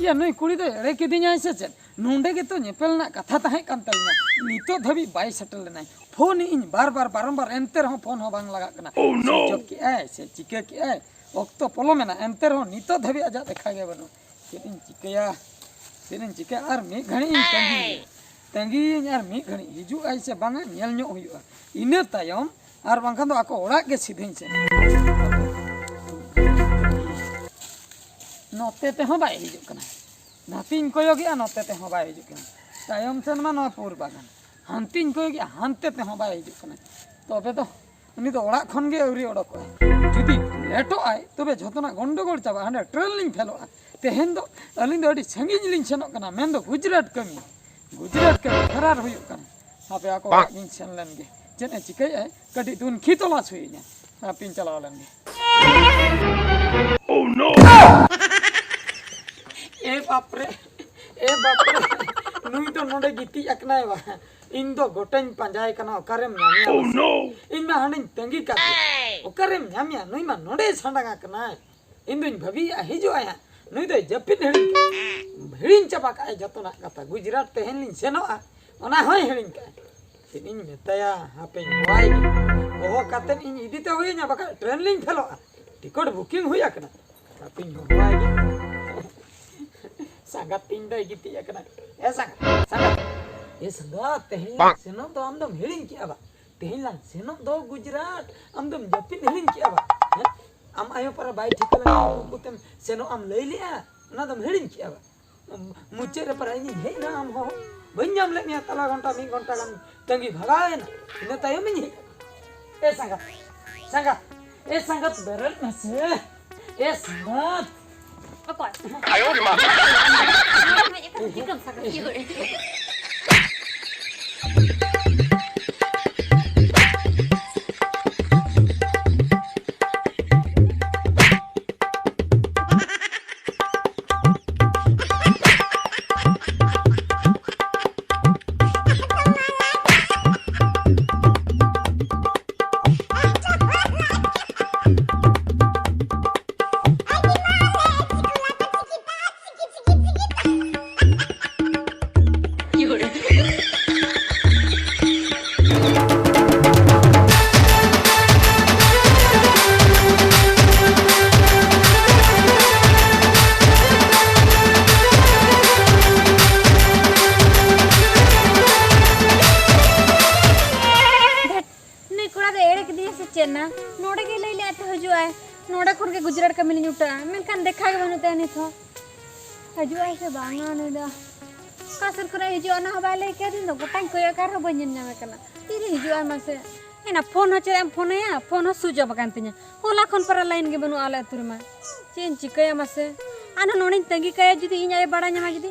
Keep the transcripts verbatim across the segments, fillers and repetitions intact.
ᱭᱟ, ᱱᱩᱭ ᱠᱩᱲᱤ ᱫᱚ ᱮᱲᱮ ᱠᱤᱫᱤᱧᱟᱭ ᱥᱮ ᱪᱮᱫ? ᱱᱚᱸᱰᱮ ᱜᱮᱛᱚ ᱧᱮᱯᱮᱞ ᱨᱮᱱᱟᱜ ᱠᱟᱛᱷᱟ ᱛᱟᱦᱮᱸ ᱠᱟᱱ ᱛᱟᱹᱞᱤᱧᱟ, ᱱᱤᱛᱚᱜ ᱫᱷᱟᱹᱵᱤᱡ ᱵᱟᱭ ᱥᱮᱴᱮᱨ ᱞᱮᱱᱟᱭ᱾ ᱯᱷᱳᱱ ᱤᱧ ᱵᱟᱨ ᱵᱟᱨ ᱵᱟᱨᱚᱢᱵᱟᱨ, ᱮᱱᱛᱮ ᱨᱮᱦᱚᱸ ᱯᱷᱳᱱ ᱦᱚᱸ ᱵᱟᱝ ᱞᱟᱜᱟᱜ ᱠᱟᱱᱟ᱾ Oh, no! ᱥᱩᱭᱤᱪ ᱚᱯᱷ ᱠᱮᱜᱼᱟᱭ ᱥᱮ ᱪᱤᱠᱟᱹ ᱠᱮᱜᱼᱟᱭ, ᱚᱠᱛᱚ ᱯᱚᱞᱚᱢᱮᱱᱟ, ᱮᱱᱛᱮ ᱨᱮᱦᱚᱸ ᱱᱤᱛᱚᱜ ᱫᱷᱟᱹᱵᱤᱡ ᱟᱡᱟᱜ ᱫᱮᱠᱷᱟ ᱜᱮ ᱵᱟᱹᱱᱩᱜ᱾ ᱪᱮᱫ ᱤᱧ ᱪᱤᱠᱟᱹᱭᱟ, ᱪᱮᱫ ᱤᱧ ᱪᱤᱠᱟᱹᱭᱟ? ᱟᱨ ᱢᱤᱫ ᱜᱷᱟᱹᱲᱤᱡ ᱤᱧ ᱛᱟᱺᱜᱤᱭᱮᱭᱟ, ᱛᱟᱺᱜᱤᱭᱮᱭᱟᱹᱧ ᱟᱨ ᱢᱤᱫ ᱜᱷᱟᱹᱲᱤᱡ ᱦᱤᱡᱩᱜ ᱟᱭ ᱥᱮ ᱵᱟᱝᱟ ᱧᱮᱞ ᱧᱚᱜ ᱦᱩᱭᱩᱜᱼᱟ᱾ ᱤᱱᱟᱹ ᱛᱟᱭᱚᱢ ᱟᱨ ᱵᱟᱝᱠᱷᱟᱱ ᱫᱚ ᱟᱠᱚ ᱚᱲᱟᱜ ᱜᱮ ᱥᱤᱫᱷᱟᱹᱧ ᱥᱮᱱᱚᱜᱼᱟ᱾ ᱱᱚᱛᱮ ᱛᱮᱦᱚᱸ ᱵᱟᱭ ᱦᱤᱡᱩᱜ ᱠᱟᱱᱟ᱾ ᱱᱟᱛᱮᱧ ᱠᱚᱭᱚᱜᱮᱜᱼᱟ, ᱱᱚᱛᱮ ᱛᱮᱦᱚᱸ ᱵᱟᱭ ᱦᱤᱡᱩᱜ ᱠᱟᱱᱟ᱾ ᱛᱟᱭᱚᱢ ᱥᱮᱱ ᱢᱟ ᱱᱚᱣᱟ ᱯᱩᱨ ᱵᱟᱜᱟᱱ, ᱦᱟᱱᱛᱮᱧ ᱠᱚᱭᱚᱜᱮᱜᱼᱟ, ᱦᱟᱱᱛᱮ ᱛᱮᱦᱚᱸ ᱵᱟᱭ ᱦᱤᱡᱩᱜ ᱠᱟᱱᱟ᱾ ᱛᱚᱵᱮ ᱫᱚ ᱩᱱᱤ ᱫᱚ ᱚᱲᱟᱜ ᱠᱷᱚᱱ ᱜᱮ ᱟᱹᱣᱨᱤ ᱚᱰᱚᱠᱚᱜᱼᱟᱭ᱾ ᱡᱩᱫᱤ ᱞᱮᱴᱚᱜᱼᱟᱭ, ᱛᱚᱵᱮ ᱡᱷᱚᱛᱚᱱᱟᱜ ᱜᱚᱱᱰᱚᱜᱳᱞ ᱪᱟᱵᱟᱜᱼᱟ, ᱦᱟᱸᱰᱮ ᱴᱨᱮᱱ ᱞᱤᱧ ᱯᱷᱮᱞᱚᱜᱼᱟ᱾ ᱛᱮᱦᱮᱧ ᱫᱚ ᱟᱹᱞᱤᱧ ᱫᱚ ᱟᱹᱰᱤ ᱥᱟᱺᱜᱤᱧ ᱞᱤᱧ ᱥᱮᱱᱚᱜ ᱠᱟᱱᱟ, ᱢᱮᱱᱫᱚ ᱜᱩᱡᱽᱨᱟᱴ ᱠᱟᱹᱢᱤ, ᱜᱩᱡᱽᱨᱟᱴ ᱠᱟᱹᱢᱤ ᱯᱷᱮᱨᱟᱨ ᱦᱩᱭᱩᱜ ᱠᱟᱱᱟ᱾ ᱦᱟᱯᱮ ᱟᱠᱚ ᱚᱲᱟᱜ ᱜᱤᱧ ᱥᱮᱱ ᱞᱮᱱ ᱜᱮ, ᱪᱮᱫ ᱮ ᱪᱤᱠᱟᱹᱭᱮᱫᱼᱟᱭ, ᱠᱟᱹᱴᱤᱡ ᱛᱩᱱᱠᱷᱤ ᱛᱚᱞᱟᱥ ᱦᱩᱭ ᱤᱧᱟ᱾ ᱦᱟᱯᱮᱧ ᱪᱟᱞᱟᱣ ᱞᱮᱱ ᱜᱮ᱾ Oh, no! ᱮ ᱵᱟᱯᱨᱮ, ᱮ ᱵᱟᱯᱨᱮ, ᱱᱩᱭ ᱫᱚ ᱱᱚᱰᱮ ᱜᱤᱛᱤᱡ ᱟᱠᱟᱱᱟᱭ ᱵᱟ? ᱤᱧ ᱫᱚ ᱜᱚᱴᱟᱧ ᱯᱟᱸᱡᱟᱭᱮ ᱠᱟᱱᱟ, ᱚᱠᱟᱨᱮᱢ ᱧᱟᱢᱮᱭᱟ? Oh, ᱢᱟᱥᱮ? No! ᱤᱧ ᱢᱟ ᱦᱟᱸᱰᱮᱧ ᱛᱟᱺᱜᱤ ᱠᱟᱫᱮᱭᱟ, ᱚᱠᱟᱨᱮᱢ ᱧᱟᱢᱮᱭᱟ? ᱱᱩᱭ ᱢᱟ ᱱᱚᱰᱮᱭ ᱥᱟᱸᱰᱟᱝ ᱟᱠᱟᱱᱟᱭ᱾ ᱤᱧ ᱫᱩᱧ ᱵᱷᱟᱹᱵᱤᱭᱮᱫᱼᱟ, ᱦᱤᱡᱩᱜ ᱟᱭ ᱦᱟᱸᱜ᱾ ᱱᱩᱭ ᱫᱚᱭ ᱡᱟᱹᱯᱤᱫ ᱦᱤᱲᱤᱧ ᱠᱟᱜᱼᱟ᱾ ᱦᱤᱲᱤᱧ ᱪᱟᱵᱟ ᱠᱟᱜᱼᱟᱭ ᱡᱚᱛᱚᱱᱟᱜ ᱠᱟᱛᱷᱟ᱾ ᱜᱩᱡᱽᱨᱟᱴ ᱛᱮᱦᱮᱧ ᱞᱤᱧ ᱥᱮᱱᱚᱜᱼᱟ, ᱚᱱᱟ ᱦᱚᱸᱭ ᱦᱤᱲᱤᱧ ᱠᱟᱜᱼᱟ᱾ ᱪᱮᱫ ᱤᱧ ᱢᱮᱛᱟᱭᱟ, ᱦᱟᱯᱮᱧ ᱦᱚᱦᱚᱣᱟᱭ ᱜᱮ᱾ ᱦᱚᱦᱚ ᱠᱟᱛᱮᱫ ᱤᱧ ᱤᱫᱤ ᱛᱮ ᱦᱩᱭᱟᱹᱧᱟ, ᱵᱟᱠᱷᱟᱡ ᱴᱨᱮᱱ ᱞᱤᱧ ᱯᱷᱮᱞᱚᱜᱼᱟ᱾ ᱴᱤᱠᱤᱴ ᱵᱩᱠᱤᱝ ᱦᱩᱭ ᱟᱠᱟᱱᱟ᱾ ᱦᱟᱯᱮᱧ ᱦᱚᱦᱚᱣᱟᱭ ᱜᱮ᱾ ᱥᱟᱸᱜᱟᱛ ᱛᱤᱧ ᱫᱚᱭ ᱜᱤᱛᱤᱡ ᱟᱠᱟᱱᱟ᱾ ᱮ ᱥᱟᱸᱜᱟᱛ, ᱥᱟᱸᱜᱟᱛ᱾ ᱮ ᱥᱟᱸᱜᱟᱛ, ᱛᱮᱦᱮᱧ ᱞᱟᱝ ᱥᱮᱱᱚᱜ ᱫᱚ ᱟᱢ ᱫᱚᱢ ᱦᱤᱲᱤᱧ ᱠᱮᱜᱼᱟ ᱵᱟ? ᱛᱮᱦᱮᱧ ᱞᱟᱝ ᱥᱮᱱᱚᱜ ᱫᱚ ᱜᱩᱡᱽᱨᱟᱴ, ᱟᱢ ᱫᱚᱢ ᱡᱟᱹᱯᱤᱫ ᱦᱤᱲᱤᱧ ᱠᱮᱜᱼᱟ ᱵᱟ? ᱦᱮᱸ? ᱟᱢ ᱟᱭᱳ ᱯᱟᱨᱟ ᱵᱟᱭ ᱴᱷᱤᱠᱟᱹ ᱞᱮᱱᱟ, ᱩᱱᱠᱩ ᱛᱮᱢ ᱥᱮᱱᱚᱜ ᱟᱢ ᱞᱟᱹᱭ ᱞᱮᱜᱼᱟ, ᱚᱱᱟ ᱫᱚᱢ ᱦᱤᱲᱤᱧ ᱠᱮᱜᱼᱟ ᱵᱟ? ᱢᱩᱪᱟᱹᱫ ᱨᱮ ᱯᱟᱨᱟ ᱤᱧᱤᱧ ᱦᱮᱡ ᱮᱱᱟ, ᱟᱢ ᱦᱚᱸ ᱵᱟᱹᱧ ᱧᱟᱢ ᱞᱮᱫ ᱢᱮᱭᱟ, ᱛᱟᱞᱟ ᱜᱷᱚᱱᱴᱟ, ᱢᱤᱫ ᱜᱷᱚᱱᱴᱟ ᱜᱟᱱ ᱛᱟᱺᱜᱤ ᱵᱷᱟᱜᱟᱣ ᱮᱱᱟ, ᱤᱱᱟᱹ ᱛᱟᱭᱚᱢ ᱤᱧ ᱦᱮᱡ ᱮᱱᱟ᱾ ᱮ ᱥᱟᱸᱜᱟᱛ, ᱥᱟᱸᱜᱟᱛ, ᱮ ᱥᱟᱸᱜᱟᱛ, ᱵᱮᱨᱮᱫ ᱢᱮᱥᱮ, ᱮ ᱥᱟᱸᱜᱟᱛ᱾ ᱚᱠᱚᱭ? ᱪᱤᱠᱟᱹᱢ ᱥᱟᱸᱜᱟᱛ? ᱜᱮ ᱜᱩᱡᱽᱨᱟᱴ ᱠᱟᱹᱢᱤ ᱞᱤᱧ ᱩᱴᱟᱹᱜᱼᱟ, ᱢᱮᱱᱠᱷᱟᱱ ᱫᱮᱠᱷᱟ ᱜᱮ ᱵᱟᱹᱱᱩᱜ ᱛᱟᱭᱟ ᱱᱤᱛ ᱦᱚᱸ᱾ ᱦᱤᱡᱩᱜ ᱟᱭ ᱥᱮ ᱵᱟᱝᱟ ᱩᱱᱤ ᱫᱚ? ᱚᱠᱟ ᱥᱮᱫ ᱠᱷᱚᱱᱟᱜ ᱦᱤᱡᱩᱜᱼᱟ ᱚᱱᱟ ᱦᱚᱸ ᱵᱟᱭ ᱞᱟᱹᱭ ᱠᱮᱫ᱾ ᱤᱧ ᱫᱚ ᱜᱚᱴᱟᱧ ᱠᱚᱭᱚᱜ ᱟᱠᱟᱫ ᱨᱮᱦᱚᱸ ᱵᱟᱹᱧ ᱧᱮᱞ ᱧᱟᱢᱮ ᱠᱟᱱᱟ᱾ ᱛᱤᱨᱮ ᱦᱤᱡᱩᱜ ᱟᱭ ᱢᱟᱥᱮ? ᱮᱱᱟ ᱯᱷᱳᱱ ᱦᱚᱸ ᱪᱮᱫ ᱮᱢ ᱯᱷᱳᱱ ᱟᱭᱟ? ᱯᱷᱳᱱ ᱦᱚᱸ ᱥᱩᱭᱤᱪ ᱚᱯ ᱟᱠᱟᱱ ᱛᱤᱧᱟ᱾ ᱦᱚᱞᱟ ᱠᱷᱚᱱ ᱯᱟᱨᱟ ᱞᱟᱭᱤᱱ ᱜᱮ ᱵᱟᱹᱱᱩᱜᱼᱟ ᱟᱞᱮ ᱟᱹᱛᱩ ᱨᱮᱢᱟ᱾ ᱪᱮᱫ ᱤᱧ ᱪᱤᱠᱟᱹᱭᱟ ᱢᱟᱥᱮ? ᱟᱨ ᱱᱚᱰᱮᱧ ᱛᱟᱺᱜᱤ ᱠᱟᱭᱟ, ᱡᱩᱫᱤ ᱤᱧ ᱟᱭᱳ ᱵᱟᱲᱟᱭ ᱧᱟᱢᱟ ᱡᱩᱫᱤ,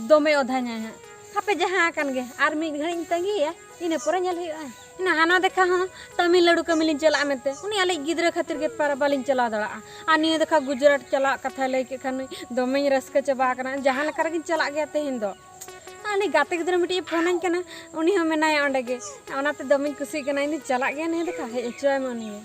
ᱫᱚᱢᱮ ᱚᱫᱷᱟᱧᱟᱭ ᱦᱟᱸᱜ᱾ ᱦᱟᱯᱮ ᱡᱟᱦᱟᱸ ᱟᱠᱟᱱ ᱜᱮ, ᱟᱨ ᱢᱤᱫ ᱜᱷᱟᱹᱲᱤᱡ ᱤᱧ ᱛᱟᱺᱜᱤᱭᱮᱭᱟ, ᱤᱱᱟᱹ ᱯᱚᱨᱮ ᱧᱮᱞ ᱦᱩᱭᱩᱜᱼᱟ᱾ ᱤᱱᱟᱹ ᱦᱟᱱᱟ ᱫᱮᱠᱷᱟ ᱦᱚᱸ ᱛᱟᱹᱢᱤᱞᱱᱟᱹᱲᱩ ᱠᱟᱹᱢᱤ ᱞᱤᱧ ᱪᱟᱞᱟᱜᱼᱟ ᱢᱮᱱᱛᱮ, ᱩᱱᱤ ᱟᱞᱮᱭᱤᱡ ᱜᱤᱫᱽᱨᱟᱹ ᱠᱷᱟᱹᱛᱤᱨ ᱜᱮ ᱯᱟᱨᱟ ᱵᱟᱞᱤᱧ ᱪᱟᱞᱟᱣ ᱫᱟᱲᱮᱭᱟᱜᱼᱟ᱾ ᱟᱨ ᱱᱤᱭᱟᱹ ᱫᱮᱠᱷᱟ ᱜᱩᱡᱽᱨᱟᱴ ᱪᱟᱞᱟᱜ ᱠᱟᱛᱷᱟᱭ ᱞᱟᱹᱭ ᱠᱮᱫ ᱠᱷᱟᱱ ᱱᱩᱭ ᱫᱚᱢᱮᱧ ᱨᱟᱹᱥᱠᱟᱹ ᱪᱟᱵᱟ ᱟᱠᱟᱱᱟ᱾ ᱡᱟᱦᱟᱸ ᱞᱮᱠᱟ ᱨᱮᱜᱮᱧ ᱪᱟᱞᱟᱜ ᱜᱮᱭᱟ ᱛᱮᱦᱮᱧ ᱫᱚ᱾ ᱟᱨ ᱩᱱᱤ ᱜᱟᱛᱮ ᱜᱤᱫᱽᱨᱟᱹ ᱢᱤᱫᱴᱤᱡ ᱮ ᱯᱷᱳᱱᱟᱹᱧ ᱠᱟᱱᱟ, ᱩᱱᱤ ᱦᱚᱸ ᱢᱮᱱᱟᱭᱟ ᱚᱸᱰᱮ ᱜᱮ, ᱚᱱᱟᱛᱮ ᱫᱚᱢᱮᱧ ᱠᱩᱥᱤᱜ ᱠᱟᱱᱟ᱾ ᱤᱧ ᱫᱚᱧ ᱪᱟᱞᱟᱜ ᱜᱮᱭᱟ ᱱᱤᱭᱟᱹ ᱫᱮᱠᱷᱟ, ᱦᱮᱡ ᱦᱚᱪᱚᱣᱟᱭ ᱢᱮ ᱩᱱᱤ ᱜᱮ᱾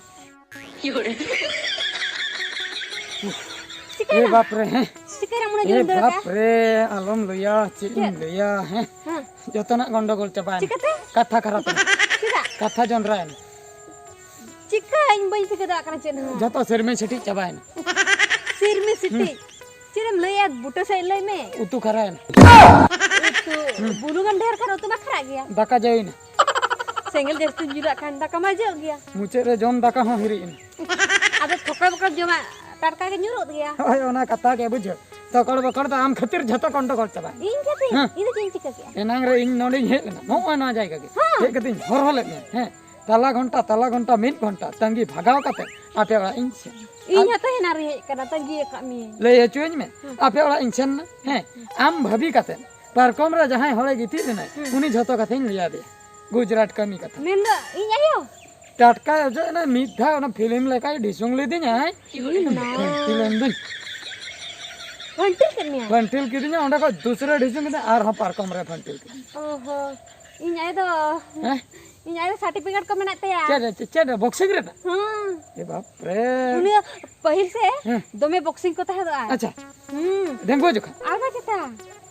ᱮ ᱪᱤᱠᱟᱹᱭᱮᱱᱟ? ᱵᱟᱯ ᱨᱮ, ᱦᱮᱸ᱾ ᱪᱤᱠᱟᱹᱭᱮᱱᱟ ᱩᱱᱟᱹᱜ ᱮ ᱡᱳᱨᱮᱢ ᱫᱟᱹᱲ ᱵᱟᱯ ᱠᱟᱜᱼᱟ? ᱨᱮ, ᱟᱞᱚᱢ ᱞᱟᱹᱭᱟ, ᱪᱮᱫ ᱤᱧ ᱪᱮᱫ? ᱞᱟᱹᱭᱟ, ᱦᱮᱸ? ᱦᱮᱸ᱾ ᱡᱚᱛᱚᱱᱟᱜ ᱜᱚᱱᱰᱚᱜᱳᱞ ᱪᱟᱵᱟᱭᱮᱱᱟ᱾ ᱪᱤᱠᱟᱹᱛᱮ? ᱠᱟᱛᱷᱟ ᱠᱷᱟᱨᱟᱯ ᱮᱱᱟ᱾ ᱪᱮᱫᱟᱜ? ᱠᱟᱛᱷᱟ ᱡᱚᱱᱰᱨᱟᱭᱮᱱᱟ᱾ ᱪᱤᱠᱟᱹ? ᱤᱧ ᱵᱟᱹᱧ ᱴᱷᱤᱠᱟᱹ ᱫᱟᱲᱮᱭᱟᱜ ᱠᱟᱱᱟ ᱪᱮᱫ ᱦᱚᱸ᱾ ᱡᱚᱛᱚ ᱥᱤᱨᱢᱤ ᱥᱤᱴᱤᱡ ᱪᱟᱵᱟᱭᱮᱱᱟ᱾ ᱥᱤᱨᱢᱤ ᱥᱤᱴᱤᱡ? ᱦᱩᱸ᱾ ᱪᱮᱫ ᱮᱢ ᱞᱟᱹᱭᱟ? ᱵᱩᱴᱟᱹ ᱥᱟᱺᱦᱤᱡ ᱞᱟᱹᱭ ᱢᱮ᱾ ᱩᱛᱩ ᱠᱷᱟᱨᱟᱭᱮᱱᱟ᱾ ᱩᱛᱩ, ᱦᱩᱸ᱾ ᱵᱩᱞᱩᱝ ᱮᱢ ᱰᱷᱮᱨ ᱠᱷᱟᱱ ᱩᱛᱩ ᱢᱟ ᱠᱷᱟᱨᱟᱜ ᱜᱮᱭᱟ᱾ ᱫᱟᱠᱟ ᱡᱟᱹᱣᱤᱱᱟ᱾ ᱥᱮᱸᱜᱮᱞ ᱡᱟᱹᱥᱛᱤᱢ ᱡᱩᱞᱟᱜ ᱠᱷᱟᱱ ᱫᱟᱠᱟ ᱢᱟ ᱡᱟᱹᱜ ᱜᱮᱭᱟ᱾ ᱢᱩᱪᱟᱹᱫ ᱨᱮ ᱡᱚᱢ ᱫᱟᱠᱟ ᱦᱚᱸ ᱦᱤᱨᱤᱡ ᱮᱱᱟ᱾ ᱟᱫᱚ ᱛᱷᱚᱠᱲ ᱵᱚᱠᱚᱲ ᱡᱚᱢᱟᱜ ᱴᱟᱴᱠᱟ ᱜᱮ ᱧᱩᱨᱩᱜ ᱜᱮᱭᱟ᱾ ᱦᱳᱭ, ᱚᱱᱟ ᱠᱟᱛᱷᱟ ᱜᱮ ᱵᱩᱡᱷᱟᱹᱣ᱾ ᱛᱷᱚᱠᱲ ᱵᱚᱠᱚᱲ ᱫᱚ ᱟᱢ ᱠᱷᱟᱹᱛᱤᱨ ᱡᱷᱚᱛᱚ ᱜᱚᱱᱰᱚᱜᱳᱞ ᱪᱟᱵᱟᱭᱮᱱᱟ᱾ ᱤᱧ ᱠᱷᱟᱹᱛᱤᱨ? ᱦᱮᱸ᱾ ᱤᱧ ᱫᱚ ᱪᱮᱫ ᱤᱧ ᱪᱤᱠᱟᱹ ᱠᱮᱜᱼᱟ? ᱮᱱᱟᱝ ᱨᱮ ᱤᱧ ᱱᱚᱰᱮᱧ ᱦᱮᱡ ᱞᱮᱱᱟ, ᱱᱚᱜᱼᱚᱭ ᱱᱚᱣᱟ ᱡᱟᱭᱜᱟ ᱜᱮ᱾ ᱦᱮᱸ᱾ ᱦᱮᱡ ᱠᱟᱛᱮᱧ ᱦᱚᱨᱦᱚ ᱞᱮᱫ ᱢᱮᱭᱟ᱾ ᱦᱮᱸ, ᱛᱟᱞᱟ ᱜᱷᱚᱱᱴᱟ, ᱛᱟᱞᱟ ᱜᱷᱚᱱᱴᱟ, ᱢᱤᱫ ᱜᱷᱚᱱᱴᱟ ᱛᱟᱺᱜᱤ ᱵᱷᱟᱜᱟᱣ ᱠᱟᱛᱮ ᱟᱯᱮ ᱚᱲᱟᱜ ᱤᱧ ᱥᱮᱱ᱾ ᱤᱧ ᱟᱨ ᱦᱚᱸᱛᱚ ᱦᱮᱱᱟᱝ ᱨᱤᱧ ᱦᱮᱡ ᱠᱟᱱᱟ, ᱛᱟᱺᱜᱤ ᱟᱠᱟᱫ ᱢᱤᱭᱟᱹᱧ᱾ ᱞᱟᱹᱭ ᱦᱚᱪᱚᱧ ᱢᱮ, ᱦᱮᱸ᱾ ᱟᱯᱮ ᱚᱲᱟᱜ ᱤᱧ ᱥᱮᱱ ᱮᱱᱟ᱾ ᱦᱮᱸ, ᱟᱢ ᱵᱷᱟᱹᱵᱤ ᱠᱟᱛᱮ ᱯᱟᱨᱠᱚᱢ ᱨᱮ ᱡᱟᱦᱟᱸᱭ ᱦᱚᱲᱮ ᱜᱤᱛᱤᱡ ᱞᱮᱱᱟᱭ, ᱦᱮᱸ᱾ ᱩᱱᱤ ᱡᱷᱚᱛᱚ ᱠᱟᱛᱷᱟᱧ ᱞᱟᱹᱭ ᱟᱫᱮᱭᱟ᱾ ᱜᱩᱡᱽᱨᱟᱴ ᱠᱟᱹᱢᱤ ᱠᱟᱛᱷᱟ᱾ ᱢᱮᱱᱫᱚ ᱤᱧ ᱟᱭᱳ? ᱴᱟᱴᱠᱟᱭ ᱚᱡᱚᱜ ᱮᱱᱟ, ᱢᱤᱫ ᱫᱷᱟᱣ ᱚᱱᱟ ᱯᱷᱤᱞᱢ ᱞᱮᱠᱟᱭ ᱰᱷᱤᱥᱩᱝ ᱞᱤᱫᱤᱧᱟᱭ᱾ ᱤᱧ ᱢᱟ᱾ ᱯᱷᱟᱹᱱᱴᱤᱞ ᱮᱱ ᱫᱩᱧ᱾ ᱯᱷᱟᱹᱱᱴᱤᱞ ᱠᱮᱫ ᱢᱮᱭᱟ? ᱯᱷᱟᱹᱱᱴᱤᱞ ᱠᱤᱫᱤᱧᱟ, ᱚᱸᱰᱮ ᱠᱷᱚᱡ ᱫᱩᱥᱨᱟᱹ ᱰᱷᱤᱥᱩᱝ ᱠᱮᱫᱟ, ᱟᱨᱦᱚᱸ ᱯᱟᱨᱠᱚᱢ ᱨᱮ ᱯᱷᱟᱹᱱᱴᱤᱞ ᱠᱮᱫᱟ᱾ ᱚ ᱦᱚ, ᱤᱧ ᱟᱭᱳ ᱫᱚ, ᱦᱮᱸ? ᱤᱧ ᱟᱭᱳ ᱫᱚ ᱥᱟᱨᱴᱤᱯᱷᱤᱠᱮᱴ ᱠᱚ ᱢᱮᱱᱟᱜ ᱛᱟᱭᱟ᱾ ᱪᱮᱫ ᱨᱮ, ᱪᱮᱫ, ᱪᱮᱫ ᱨᱮ, ᱵᱚᱠᱥᱤᱝ ᱨᱮᱱᱟᱜ? ᱦᱮᱸ᱾ ᱮ ᱵᱟᱯ ᱨᱮ᱾ ᱩᱱᱤ ᱫᱚ ᱯᱟᱹᱦᱤᱞ ᱥᱮ ᱦᱮᱸ᱾ ᱫᱚᱢᱮ ᱵᱚᱠᱥᱤᱝ ᱠᱚ ᱛᱟᱦᱮᱸ ᱫᱚᱜᱼᱟ᱾ ᱟᱪᱪᱷᱟ᱾ ᱦᱩᱸ᱾ ᱰᱮᱝᱜᱩ ᱡᱚᱠᱷᱟ? ᱟᱨ ᱵᱟᱝ ᱪᱮᱛᱟ᱾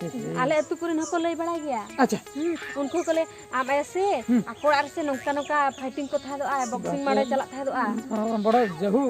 ᱦᱮᱸ᱾ ᱟᱞᱮ ᱟᱹᱛᱩ ᱠᱚᱨᱮᱱ ᱦᱚᱸᱠᱚ ᱞᱟᱹᱭ ᱵᱟᱲᱟᱭ ᱜᱮᱭᱟ᱾ ᱟᱪᱪᱷᱟ᱾ ᱦᱩᱸ᱾ ᱩᱱᱠᱩ ᱦᱚᱸᱠᱚ ᱞᱟᱹᱭ, ᱟᱢ ᱟᱭᱳ ᱥᱮ ᱦᱩᱸ᱾ ᱟᱠᱚ ᱚᱲᱟᱜ ᱨᱮᱥᱮ ᱱᱚᱝᱠᱟ ᱱᱚᱝᱠᱟ ᱯᱷᱟᱭᱴᱤᱝ ᱠᱚ ᱛᱟᱦᱮᱸ ᱫᱚᱜᱼᱟ, ᱵᱚᱠᱥᱤᱝ ᱵᱟᱯᱨᱮ᱾ ᱢᱟᱲᱮ ᱪᱟᱞᱟᱜ ᱛᱟᱦᱮᱸ ᱫᱚᱜᱼᱟ᱾ ᱚ, ᱵᱚᱲᱚ ᱡᱟᱹᱦᱩ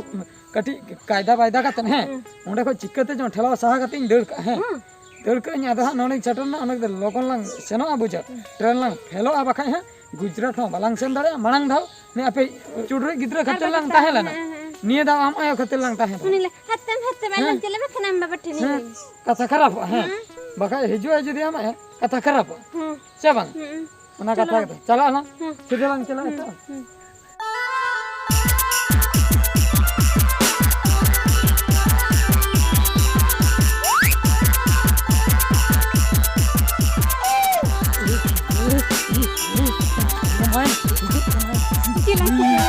ᱠᱟᱹᱴᱤᱡ ᱠᱟᱭᱫᱟ ᱵᱟᱭᱫᱟ ᱠᱟᱛᱮ, ᱦᱮᱸ, ᱦᱩᱸ᱾ ᱚᱸᱰᱮ ᱠᱷᱚᱡ ᱪᱤᱠᱟᱹᱛᱮ ᱪᱚᱝ ᱴᱷᱮᱞᱟᱣ ᱥᱟᱦᱟ ᱠᱟᱛᱮ ᱤᱧ ᱫᱟᱹᱲ ᱠᱟᱜᱼᱟ, ᱦᱮᱸ᱾ ᱦᱩᱸ᱾ ᱫᱟᱹᱲ ᱠᱟᱜ ᱟᱹᱧ, ᱟᱫᱚ ᱦᱟᱸᱜ ᱱᱚᱰᱮᱧ ᱥᱮᱴᱮᱨ ᱮᱱᱟ, ᱚᱱᱟ ᱠᱚᱫᱚ ᱞᱚᱜᱚᱱ ᱞᱟᱝ ᱥᱮᱱᱚᱜᱼᱟ, ᱵᱩᱡᱷᱟᱹᱣ᱾ ᱦᱩᱸ᱾ ᱴᱨᱮᱱ ᱞᱟᱝ ᱯᱷᱮᱞᱚᱜᱼᱟ, ᱵᱟᱠᱷᱟᱡ ᱦᱟᱸᱜ ᱜᱩᱡᱽᱨᱟᱴ ᱦᱚᱸ ᱵᱟᱞᱟᱝ ᱥᱮᱱ ᱫᱟᱲᱮᱭᱟᱜᱼᱟ᱾ ᱢᱟᱲᱟᱝ ᱫᱷᱟᱣ ᱱᱤᱭᱟᱹ ᱟᱯᱮ ᱪᱩᱰᱨᱩᱡ ᱜᱤᱫᱽᱨᱟᱹ ᱟᱨ ᱠᱷᱟᱹᱛᱤᱨ ᱞᱟᱝ ᱵᱟᱠᱷᱟᱡ, ᱛᱟᱦᱮᱸ ᱞᱮᱱᱟ᱾ ᱦᱮᱸ, ᱦᱮᱸ᱾ ᱱᱤᱭᱟᱹ ᱫᱷᱟᱣ ᱟᱢ ᱟᱭᱳ ᱠᱷᱟᱹᱛᱤᱨ ᱞᱟᱝ ᱛᱟᱦᱮᱱᱟ᱾ ᱩᱱᱤ ᱞᱮ ᱦᱟᱛᱮᱢ ᱦᱟᱛᱮᱢ ᱟᱞᱚᱢ ᱦᱮᱸ᱾ ᱪᱟᱞᱟᱜ ᱵᱟᱠᱷᱟᱱ ᱟᱢ ᱵᱟᱵᱟ ᱴᱷᱮᱱ ᱦᱮᱸ, ᱤᱧ᱾ ᱠᱟᱛᱷᱟ ᱠᱷᱟᱨᱟᱯᱚᱜᱼᱟ, ᱦᱮᱸ᱾ ᱦᱮᱸ᱾ ᱵᱟᱠᱷᱟᱡ ᱦᱤᱡᱩᱜ ᱟᱭ ᱡᱩᱫᱤ ᱟᱢ ᱟᱭᱳ, ᱠᱟᱛᱷᱟ ᱠᱷᱟᱨᱟᱯᱚᱜᱼᱟ᱾ ᱦᱮᱸ᱾ ᱥᱮ ᱵᱟᱝ? ᱦᱩᱸ᱾ ᱚᱱᱟ ᱪᱚᱞᱚ᱾ ᱠᱟᱛᱷᱟ ᱜᱮ᱾ ᱪᱟᱞᱟᱜ ᱟᱞᱟᱝ᱾ ᱦᱮᱸ᱾ ᱥᱤᱫᱷᱟᱹ ᱞᱟᱝ ᱪᱟᱞᱟᱜᱼᱟ ᱦᱩᱸ, ᱛᱚ? ᱦᱩᱸ᱾ ᱪᱮᱫ ᱞᱟᱝ ᱪᱤᱠᱟᱹᱭᱟ?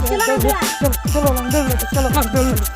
ᱪᱮᱫ ᱞᱟᱝ ᱪᱤᱠᱟᱹᱭᱟ? ᱪᱚᱞᱚ, ᱪᱚᱞᱚ ᱞᱟᱝ ᱫᱟᱹᱲ ᱞᱮᱜᱮ, ᱪᱚᱞᱚ ᱞᱟᱝ ᱫᱟᱹᱲ ᱞᱮᱜᱮ᱾